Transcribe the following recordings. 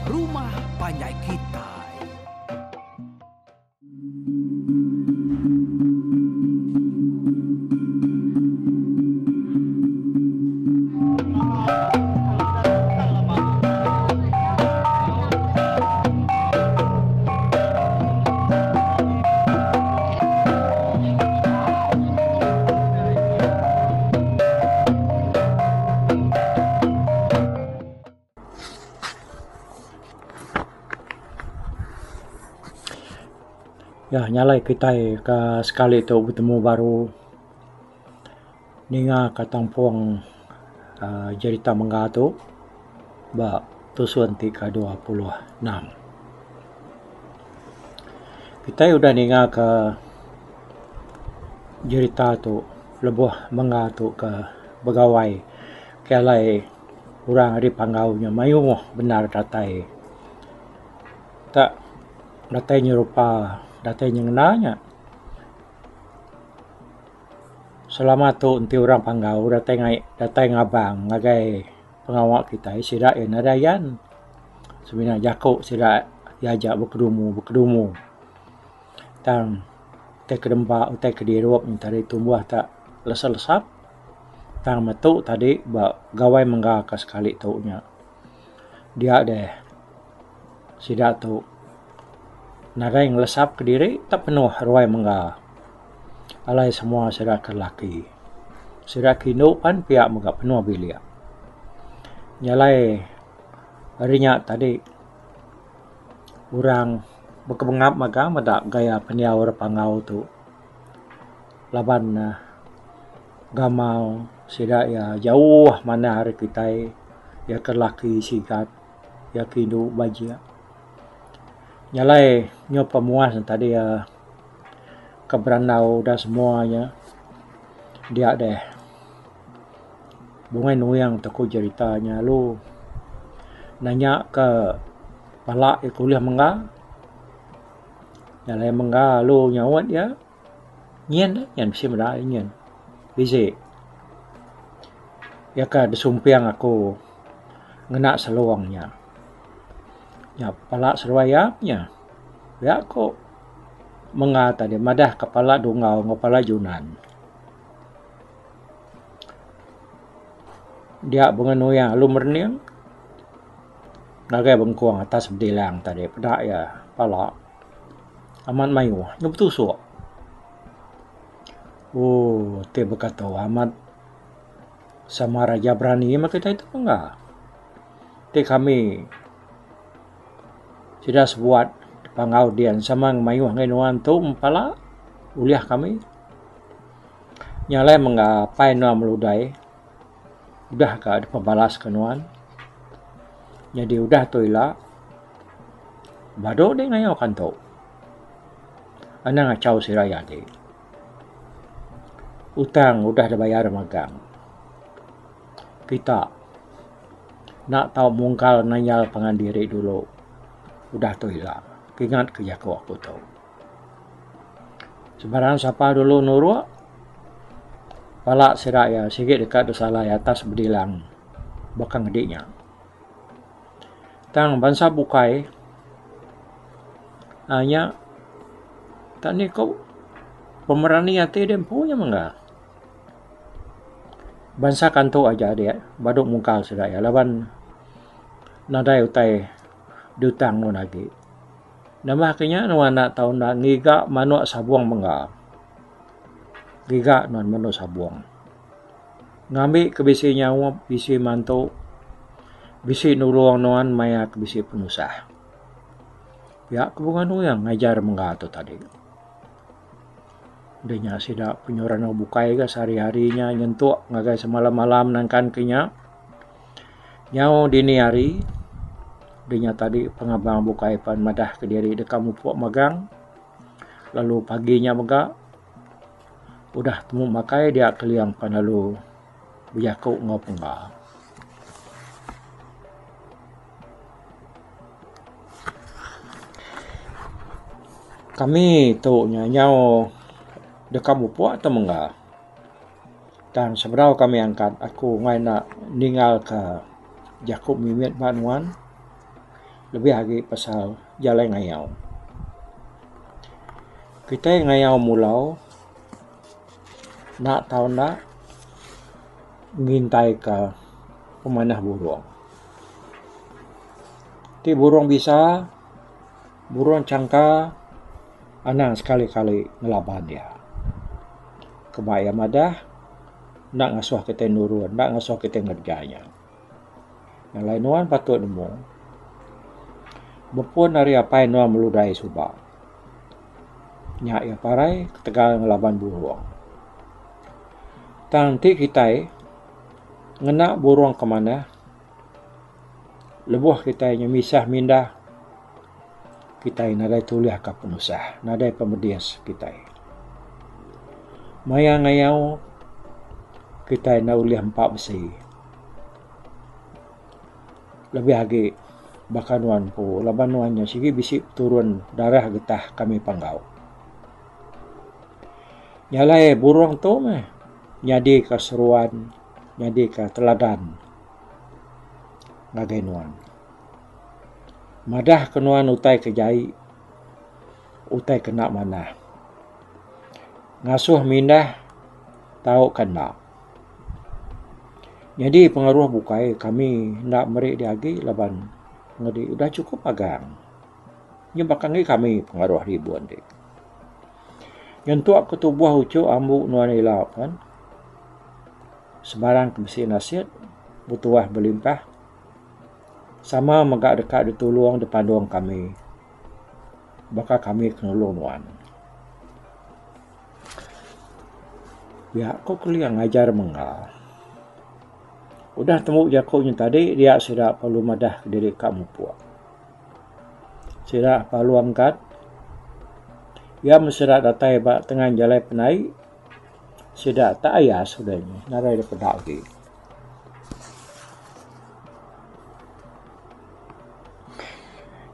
rumah panjai kitai. Ya nyalai kitai ka sekali tu betemu baru ninga ka tampung uhh jerita mengga tu ba tusun ti ka 26. Kitai udah ninga ka jerita tu lebuh mengga tu ka begawai ke alai orang ari panggau nya mayuh bendar datai. Tak datai nyerupa datai nyengenda nya. Selama tu enti orang panggau datai ngaik datai ngabang ngagai pengawa kitai sida iya nadai ayan. Semina jaku sida iya aja bekedumu bekedumu. Tang utai ke dempa utai ke dirup tadi tumbuh tak lesap lesap. Tang metu tadi ba gawai mengga ka sekali tu nya. Dia deh sida tu nadai ngelesap kediri tak penuh ruai mengga. Alai semua sida ke lelaki. Sida ke indu pan pia mega penuh bilik. Nya alai ari nya tadi orang bekebengap mega meda gaya pendiau orang panggau tu laban ne gamal sida iya jauh manah ari kitai iya ke lelaki sigat iya ke indu bajik. Nya alai nyau pemuas ne tadi iya ke berandau da semua nya dia deh Bungai Nuing tu ku jerita nya lalu nanya ke pala iya ke ulih mengga. Nya alai mengga lalu nyaut iya nyin nyin bisi meda nyin bisi. Iya ka disumping aku ngena selong nya. Nya pala seduai iya nya. Pia ku mengga tadi madah ka pala dungau enggau pala junan. Dia bunga nuyang lalu merening ngagai bengkung atas bedilang tadi peda iya pala amat mayuh nyau betusuk. Ooh ti baka tu amat sama raja berani meh kitai tu mengga. Ti kami sida sebuat panggau din sama mayuh ngagai nuan tu pala ulih kami. Nya alai mengga apai nuan meludai udah ka dipebalas ke nuan. Nyadi udah tu ila badu deh ngayau kantu. Anang achau sida iya agi. Utang udah dibayar magang. Kita enda tau mungkal nanyal pangan diri dulu udah tu ila. Kingat ke jaku aku tu. Sebarang sapa dulu nuruk pala sida iya sigi deka disalai atas bedilang baka ngedi nya. Tang bansa bukai aaa nya tak ni ku pemerani ati deh empu nya mega. Bansa kantu aja dia badu mungkal sida iya laban nadai utai diutang mun agi. Nambah ke nya nuan enda tau enda ngiga manok sabong mengga. Giga nuan manok sabong. Ngambi ke bisi nyaup bisi mantu bisi nulung nuan maya ke bisi penusah. Pia ke bunga nuing ngajar mengga tu tadi. Udah nya sida penyuran bukai ga sehari-hari nya nyentuk ngagai semalam-malam nangkan ke nya. Nyau dini hari, dinya tadi pengabang bukai pan madah kediri deka mupuk magang lalu pagi nya mega udah temu makai dia keling pan lalu bejaku enggau pengga. Kami tu nya nyau deka mupuk tau mengga. Tang sebedau kami angkat aku enggai enda ninggalka jaku mimit ba nuan. Lebih agi pasal jalai ngayau. Kitai ngayau mulau enda tau enda ngintai ka pemanah burung. Ti burung bisa, burung changka anang sekali-kali ngelaban iya. Keba iya madah enda ngasuh kitai nurun, enda ngasuh kitai ngereja nya. Alai nuan patut nemu bepun ari apai nuan meludai suba. Nya iya parai ketegal ngelaban burung. Tang enti kitai ngena burung ke manah lebuh kitai nyemisah mindah kitai nadai tulih ka penusah nadai pemedis kitai. Maya ngayau kitai enda ulih empa besi. Lebih agi baka nuan empu laban nuan nya sigi bisi peturun darah getah kami Panggau. Nya alai burung tu meh nyadi ka seruan nyadi ka teladan ngagai nuan. Madah ke nuan utai ke jai utai ke enda manah. Ngasuh mindah tau ke enda. Nyadi pengaruh bukai kami enda meri dia agi laban ngedi udah chukup agang. Nya baka enggi kami pengaruh ribun ti. Nyentuk ke tubuh uchu ambu nuan ila pen sebarang ke bisi nasit betuah belimpah sama mega deka ditulung dipandung kami baka kami ke nulung nuan. Pia ko Keling ngajar mengga. Udah tembu jaku nya tadi dia sida perlu madah diri ka mupuk. Sida perlu angkat iya meh sida datai ba tengan jalai penai sida tak ayas udah nya nadai dep peda agi.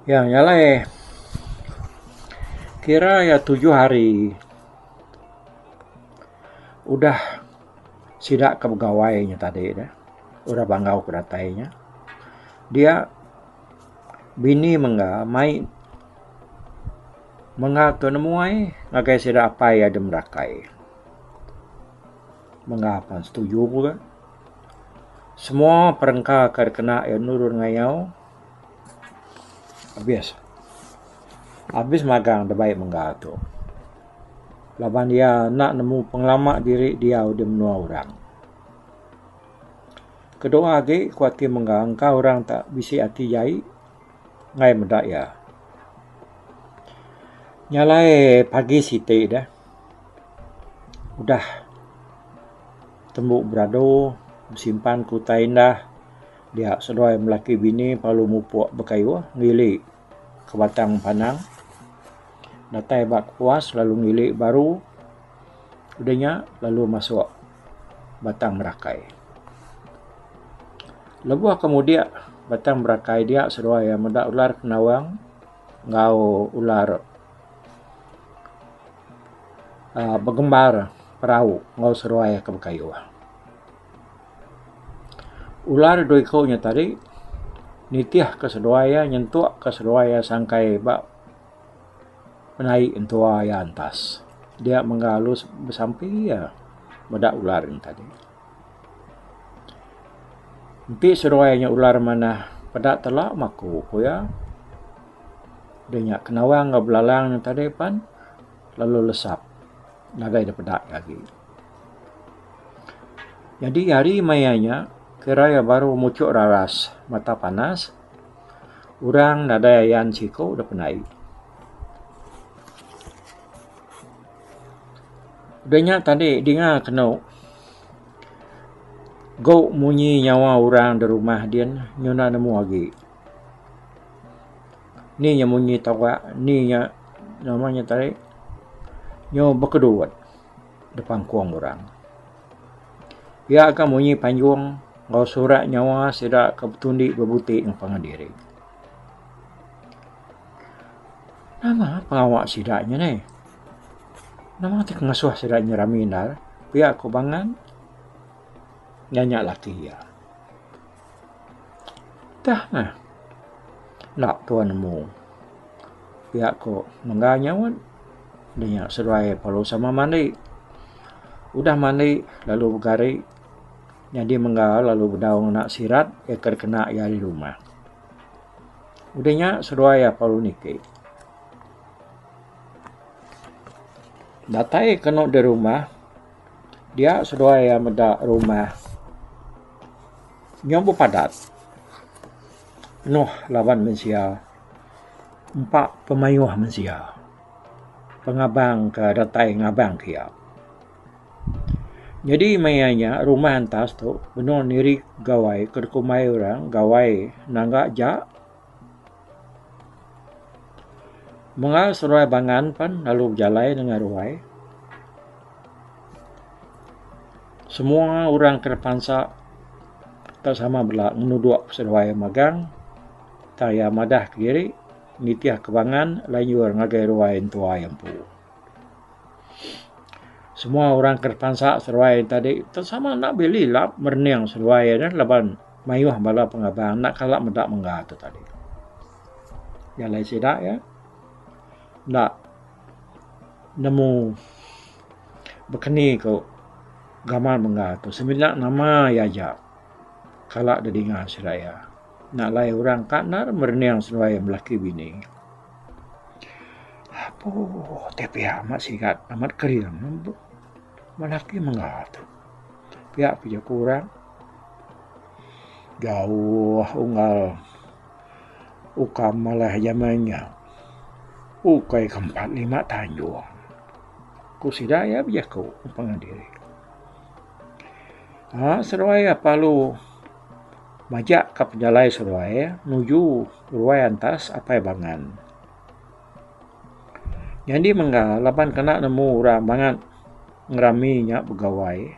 Iya nyalai kira iya tujuh hari udah sida ke begawai nya tadi ne udah panggau ke datai nya dia bini mengga mai mengga tu nemuai ngagai sida apai iya da merakai. Mengga pan setuju ga. Semua perengka ke dikena iya nurun ngayau abis. Abis magang da bai mengga tu. Laban iya enda nemu pengelama diri diau di menua orang. Kedua agi ku ati mengga engka orang tak bisi ati jai enggai meda iya. Nya alai pagi siti deh udah tembu berado besimpan ke utai indah. Dia seduai melaki bini perlu mupuk bekayuh ngili ke Batang Panang. Datai ba Kepuas lalu ngili baru udah nya lalu masuk Batang Merakai. Lebuh ke mudik Batang Merakai dia seduai iya meda ular Kenawang enggau ular uhh begembar perau enggau seduai ke bekayuh. Ular dua iku nya tadi nitih ka seduai iya nyentuk ka seduai iya sangkai ba penaik entua iya entas. Dia mega alus besampi iya meda ular nya tadi. Enti seduai nya ular manah peda tela maku ku iya. Udah nya kenawang enggau belalang nya tadi pan lalu lesap nadai da peda iya agi. Nyadi hari maya nya kira iya baru muchuk raras mata panas orang nadai ayan siku da pendai. Udah nya tadi dinga kenu gu munyi nyawa orang da rumah din nyuna nemu agi. Ni nya munyi tawak ni nya nama nya tadi nyu bekedut. Depangkung orang. Pia ka munyi panjung enggau surak nyawa sida ke betundi bebuti enggau pangan diri. Nama pengawa sida nya neh. Nama ti ngasuh sida nya rami endar pia ku bangan nya nya laki iya. Tah meh. Enda tua nemu. Pia ko mengga nyaut nya seduai perlu sama mandi. Udah mandi lalu begari nyadi mengga lalu bedau ngena sirat iya ke dikena iya ari rumah. Udah nya seduai iya perlu niki. Datai kenu di rumah dia seduai iya meda rumah nyau bepadat. Penuh laban mensia empa pemayuh mensia pengabang ke datai ngabang ke iya. Nyadi maya nya rumah entas tu benung niri gawai ke dikumbai orang gawai nangga ja. Menga seruai bangan pan lalu bejalai nengah ruai. Semua orang ke pansa tau sama bela ngenudok seduai magang tang iya madah kediri nitih ke bangan lanjur ngagai ruai entua iya empu. Semua orang ke pansa seduai tadi tau sama enda beli lap merening seduai iya laban mayuh bala pengabang enda kala meda mengga tu tadi. Jalai sida iya enda nemu bekeni ku gamal mengga tu semina nama iya aja kala didinga sida iya. Enda alai orang ka enda merening seduai melaki bini. Apuh ti pia amat sigat amat kering melaki mengga tu. Pia ku jaku orang jauh unggal ukam malah jaman nya ukai ke 45 tanjung ku sida iya bejaku pangan diri. Aaa seduai iya perlu majak ka pejalai seduai nuju ruai antas apai bangan. Nyadi mengga laban kena nemu orang bangat ngerami nya begawai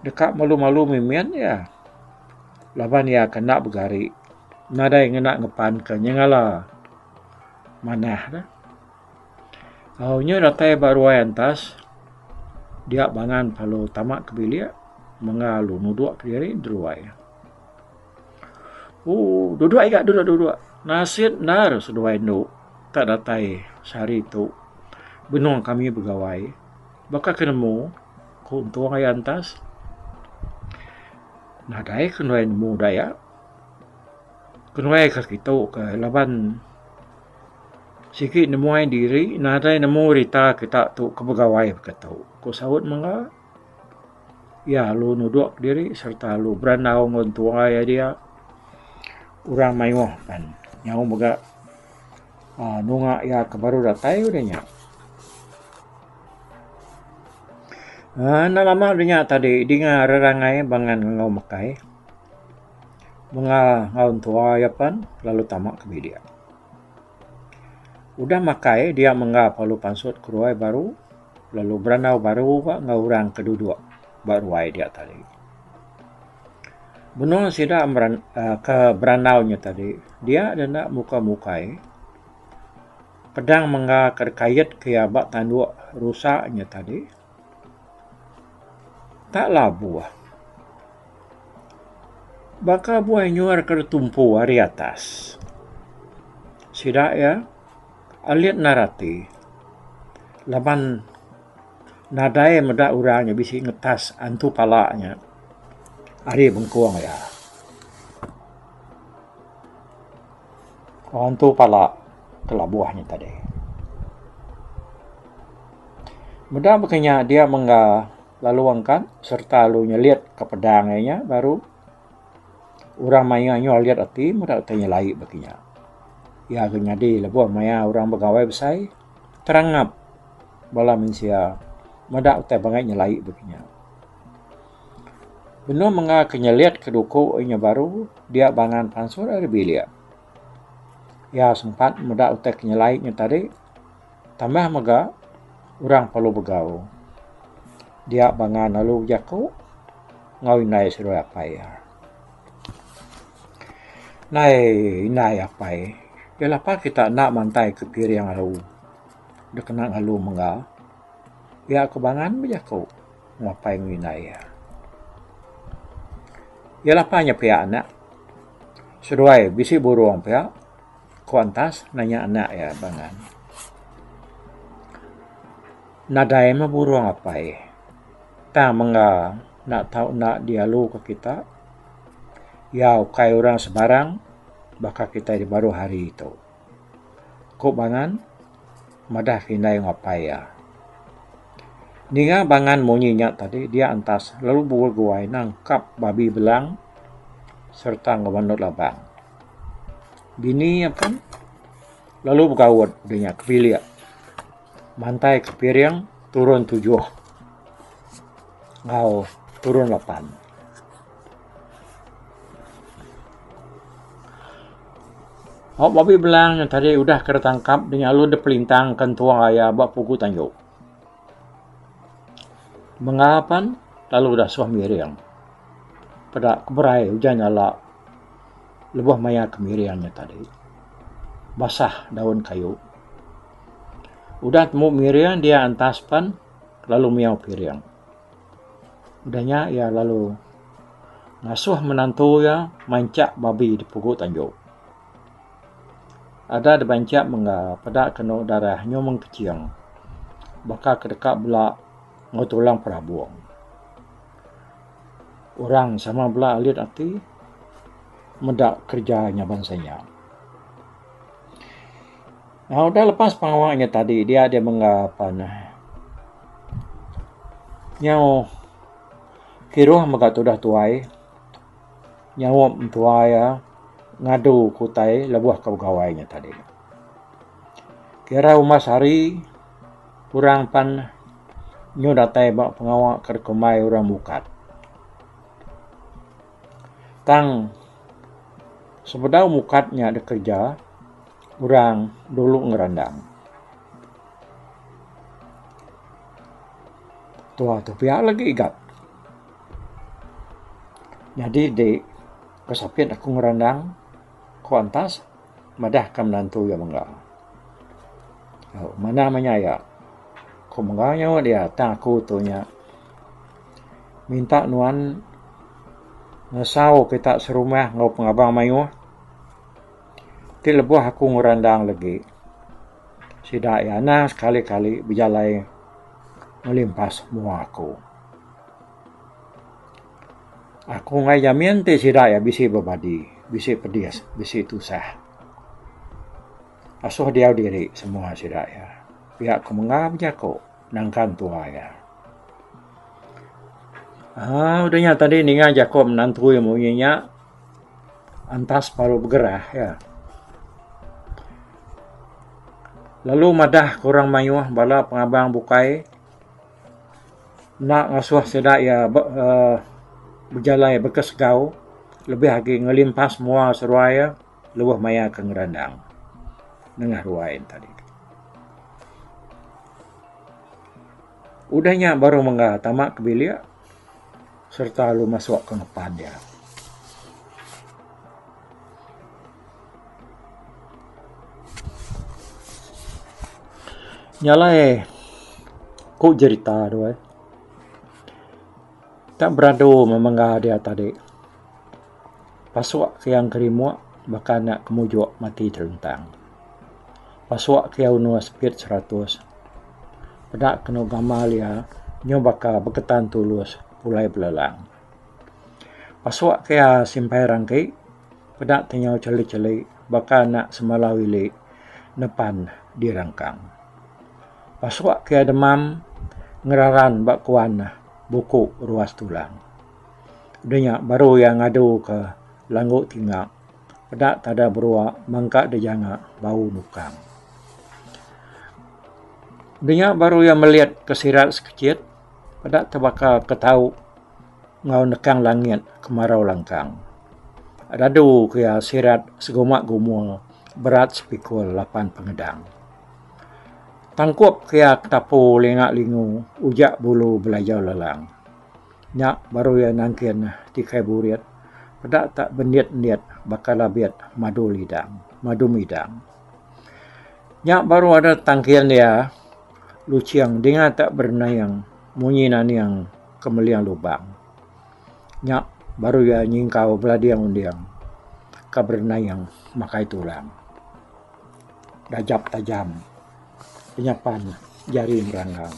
deka malu malu mimit iya laban iya ke enda begari nadai ngena ngepan ke nyengala manah ne. Au nya datai ba ruai antas dia bangan lalu tama ke bilik mengga lalu nudok kediri deruai. Ooh duduk iga duduk duduk nasit endar seduai endu tak datai sehari tu benung kami begawai baka ke nemu ku entung aya entas nadai ke nuai nemu daya kenuai ka kitu ka laban sigi nemuai diri nadai nemu rita kita tu ke begawai baka tu ku saut mega. Iya lalu nudok diri sereta lalu berandau enggau entua iya dia. Orang mayuh kan nyau mega uhh nunga iya ke baru datai udah nya. uhh Enda lama udah nya tadi dinga rerangai bangan enggau makai. Menga enggau entua iya pan lalu tama ke bilik. Udah makai dia mengga lalu pansut keruai baru. Lalu berandau baru ga enggau orang ke duduk ba ruai dia tadi. Benung sida ke berandau nya tadi dia ne enda muka mukai pedang mengga ke dikait ke iya ba tanduk rusa nya tadi tak labuh. Baka buah nyuar ke ditumpu ari atas. Sida iya. Alit endar ati laban nadai meda orang nya bisi ngetas antu pala nya ari bengkung iya. Antu pala ke labuh nya tadi. Meda baka nya dia mengga lalu angkat sereta lalu nyelit ka pedang iya nya baru. Orang mayuh nyau alit ati meda utai nyelai baka nya. Iya ke nyadi lebuh maya orang begawai besai terangap bala mensia meda utai bangai nyelai baka nya. Benung mengga ke nyelit ke duku inya baru dia bangan pansut ari bilik. Iya sempat meda utai ke nyelai nya tadi tambah mega orang perlu begau. Dia bangan lalu bejaku. Enggau indai seduai apai iya. Ndai indai apai iya lapa kita enda mantai ke piring alu dek kena ngalu mengga. Pia ku bangan bejaku enggau apai enggau indai iya. Iya lapa nya pia anak seduai bisi burung pia. Ku Antas nanya anak iya Bangan. Nadai meh burung apai. Tang mengga enda tau enda dialu ke kita. Iya ukai orang sebarang baka kitai di baruh hari tu. Ku Bangan madah ke indai enggau apai iya. Ninga Bangan munyi nya tadi dia Antas lalu beguai nangkap babi belang sereta enggau manuk labang. Bini iya pun lalu begaut udah nya ke bilik mantai ke piring turun tujuh enggau turun lapan. Au babi belang nya tadi udah ke ditangkap nya lalu dipelintang ke entua iya ba pugu tanju. Menga pan lalu dasuh miring peda keberai ujan nyala. Lebuh maya ke miring nya tadi basah daun kayu. Udah temu miring dia antas pen lalu miau piring. Udah nya iya lalu ngasuh menantu iya manchak babi da pugu tanju. Ada da banchak mengga peda kenu darah nyu mengkeching baka ke deka bela enggau tulang perabung. Orang sama bela alit ati meda kereja nya bansa nya. Au udah lepas pengawa nya tadi dia dia mengga pan nyau kiruh mega tudah tuai nyaup entua iya ngadu ke utai lebuh ke begawai nya tadi. Kira umbas hari orang pan Nyu datai ba pengawa ke dikumbai orang mukat. Tang sebedau mukat nya dikereja orang dulu ngerandang. Tua tu pia lagi igat. Nyadi di ke sapit aku ngerandang ku Antas madah ka menantu iya mengga. Manah meh nya iya. Ku mengga nyaut iya tang aku tu nya minta nuan nesau kita serumah enggau pengabang mayuh ti lebuh aku ngerandang legi sida iya anang sekali kali bejalai ngelimpas mua aku. Aku enggai jamin ti sida iya bisi bebadi, bisi pedis, bisi tusah. Asuh diau diri semua sida iya. Pia ku mengga bejaku nangkan tua iya. Aaa udah nya tadi ninga jaku menantu iya munyi nya antas baru begerah iya. Lalu madah ke orang mayuh bala pengabang bukai enda ngasuh sida iya aaa bejalai bekesegau lebih agi ngelimpas mua seduai iya. Lebuh maya ke ngerandang nengah ruai ne tadi. Udah nya baru mengga tama ke bilik sereta lalu masuk ke ngepan dia. Nya alai ku jerita tu eh. Tak beradu meh mengga dia tadi. Pasuk ke iya ngerimuk baka anak ke mujuk mati terentang. Pasuk ke iya unus pit seratus. Peda kenu gamal iya nyau baka beketan tulus pulai belelang. Pasuk ke iya simpai rangki peda te nyau cheli-cheli baka anak semalau ili nepan dirangkang. Pasuk ke iya demam ngeraran ba kuan buku ruas tulang. Udah nya baru iya ngadu ke langgu tinga peda tada berua mangka dejanga bau nukang. Udah nya baru iya melit ke sirat sekechit peda tebaka ke tau enggau nekang langit kemarau langkang. Dadu ke iya sirat seguma gumul berat sepikul lapan pengedang. Tangkup ke iya ketapu linga lingu ujak bulu belajau lelang. Nya baru iya nangkin tikai burit peda tak bendit-endit baka labit madu lidang, madu midang. Nya baru ada tangkin iya luching dinga tak berenaing munyi naning ke meling lubang. Nya baru iya nyingkau belading unding ke berenaing makai tulang. Dajap tajam penyapan jari meranggang.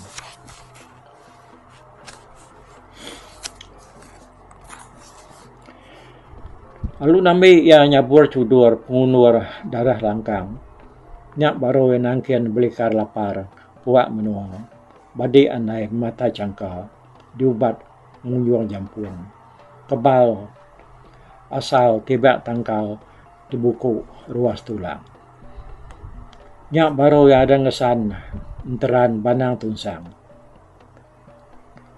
Lalu nambi iya nyabur chudur pengundur darah langkang. Nya baru iya nangkin belikar lapar puak menua. Badi andai mata changka diubat ngunjung jampung. Kebal asal tibak tangkal dibuku ruas tulang. Nya baru iya ada ngesan enteran banang tunsang.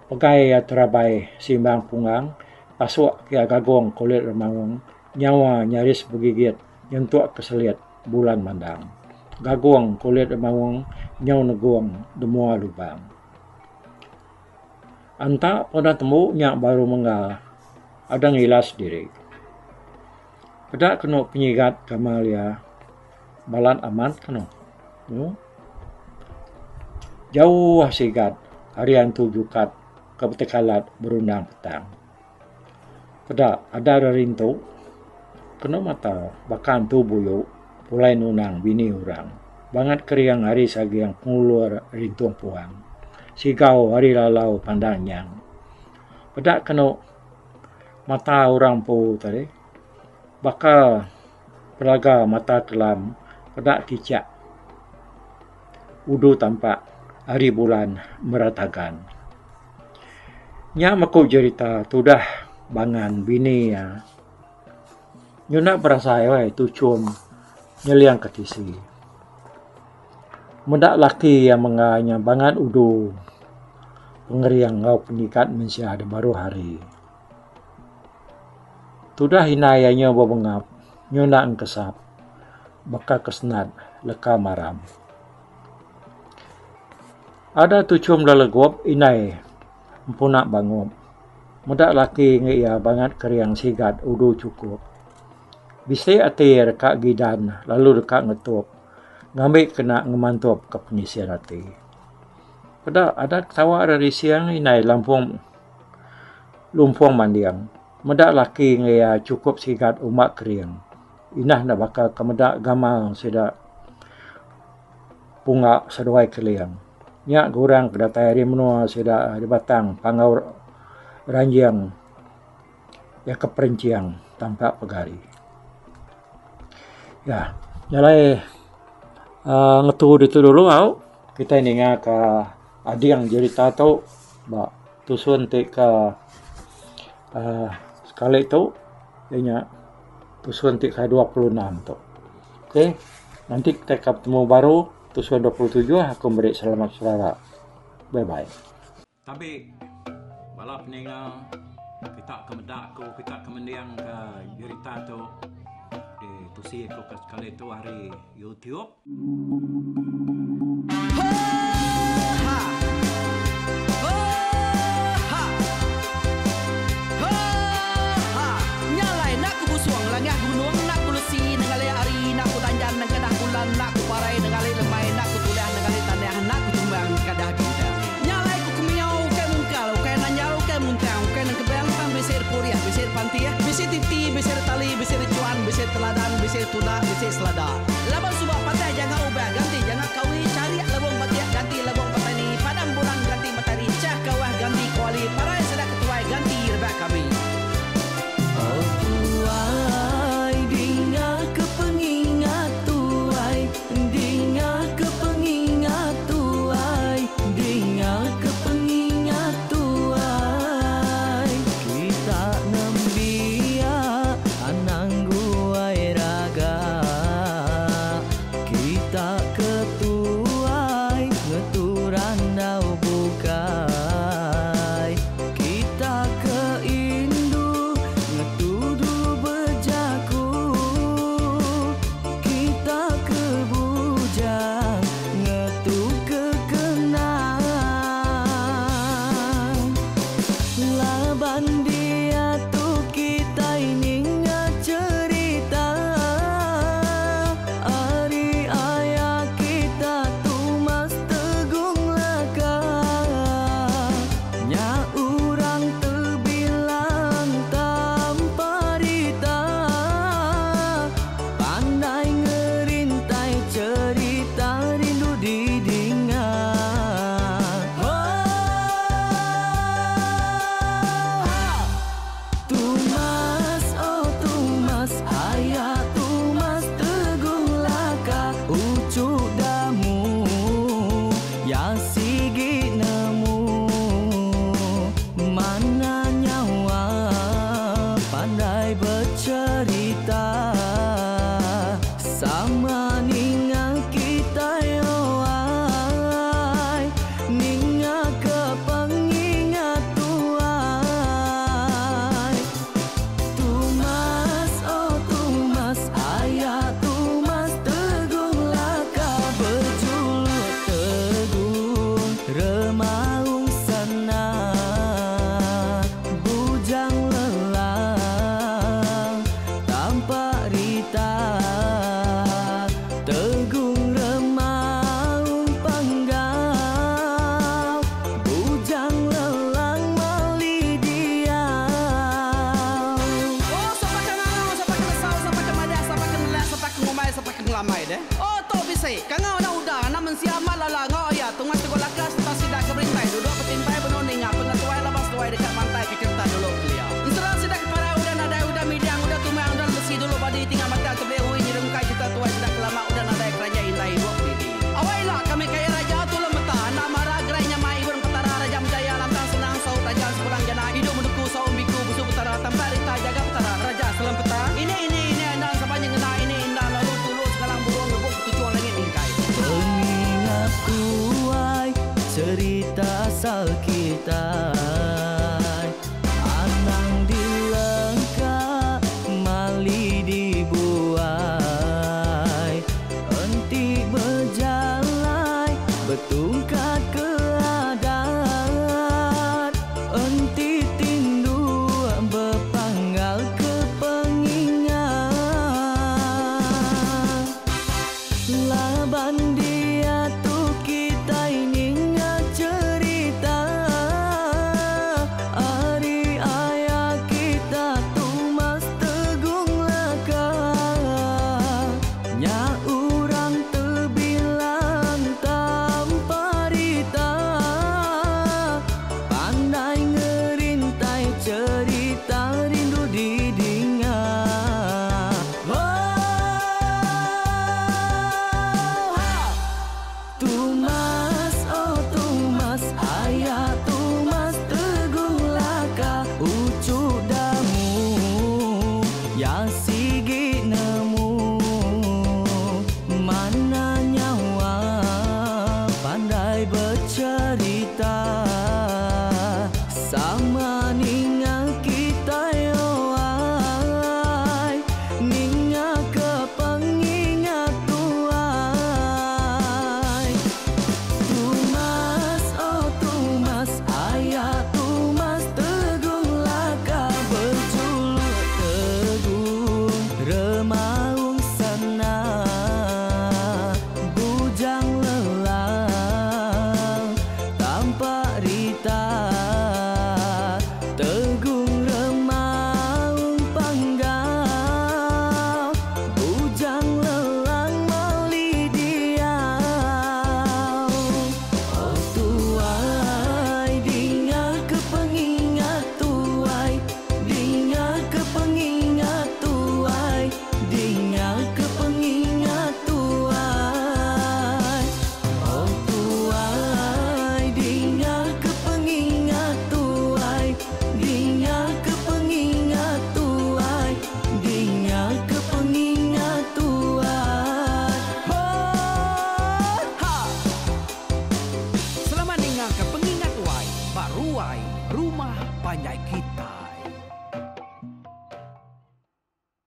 Pegai iya terabai simbang punggang pasuk ke iya gagong kulit remaung nyawa nyaris begigit nyentuk ke selit bulan mandang. Gagong kulit remaung nyau negung demua lubang. Anta pun tembu nya baru menggal ada ngilas diri. Peda kenu penyigat gamal iya balat amat kenu. Jauh sigat ari antu jukat ke betekalat berundang petang. Peda ada rerintu kenu mata baka antu buyu pulai nunang bini orang. Bangat kering ari saging pengulur rintung puang. Sigau ari lalau pandang nyang. Peda kenu Mata orang empu tadi baka pelaga mata kelam peda kichak udu tampak hari bulan meratagan. Nya meku jerita tudah bangan bini iya nyuna berasai weh tuchum nyeling ke tisi. Meda laki iya mengga nya bangat udu pengering enggau pengikat mensia da baruh hari. Tudah indai iya nyu bebengap nyuna engkesap baka ke senat leka maram. Ada tuchum lelegup indai empuna bangup meda laki ngi iya bangat kering sigat udu chukup. Bisi ati iya deka gidan lalu deka ngetup. Ngambi kena ngemantup ke pengisin ati. Peda adat ketawa ari rising indai lampung lumpung manding. Meda laki enggau iya chukup sigat uma kering. Inah enda baka ke meda gamal sida pungga seduai keling. Nya ga orang ke datai ari menua sida ari batang Panggau Ranjing iya ke perenching tampak pegari. Ya, jalai uhh ngetu ditu dulu au kitai ninga ka ading jerita tu ba tusun ti ka uhh sekali tu iya nya tusun ti ka 26 tu. Okay nanti kitai ka betemu baru tusun 27 aku meri selamat selamat. Bye bye. Tabi bala peninga kita ke meda aku kita ke mending ke jerita tu di tusi aku ke sekali tu ari YouTube. Nya alai ku kemiau ukai mungkal, ukai nanjal, ukai muntang, ukai nengkebang tang bisi repurih, bisi repantih, bisi titi, bisi retali, bisi rechuan, bisi teladan, bisi tunda, bisi selada. Laban suba patah janga ubah ganti janga kawi, charik lebung batik ganti lebung petani, padam bulan ganti matari, chah kawah ganti kuali, parai sida ketuai ganti rebak kami. Oh tuai dinga ke pengingat tuai Dinga ke pengingat tuai Dinga ke pengingat tuai Kita nembiak anang guai raga Kita ke tuai ngetu. amai deh. Oh tu bisi. Kangau anak uda, anak mensia amat lala enggau aya Tungas Teguh Laka sereta sida ke berintai duduk betimpai benung ninga pengetuai laban seduai deka mantai ke cherita dulu kelia. Ensera sida ke parai udah nadai udah midang udah tumang udah lemesi dulu badi tinggal batang tebeli ui nyerungkai cherita tuai sida ke lama udah nadai keranjai indai ibuk didi. Awai ila kami kaya raja tulung meta enda mara gerai nyamai ibun petara raja menjaya lantang senang saut raja sepulang jana idup menuku saum biku busu petara tampak rita jaga petara raja selem peta ini ini ini endang sapa nyengenda ini indah lalu tulu sekalang burung ngebuk ketuchung langit mingkai. Pengingat tuai cerita asal kitai Anang dilengka mali dibuai Enti bejalai betungkat ke adat Enti tindu bepanggal ke pengingat Laban diatu kitai ninga cherita ari aya kita Tumas Tegung Laka Nya orang tebilang tanpa rita Pandai ngerintai cherita rindu didinga Oh, Tumas, oh Tumas, aya Tumas Teguh Laka ucu damu ya si.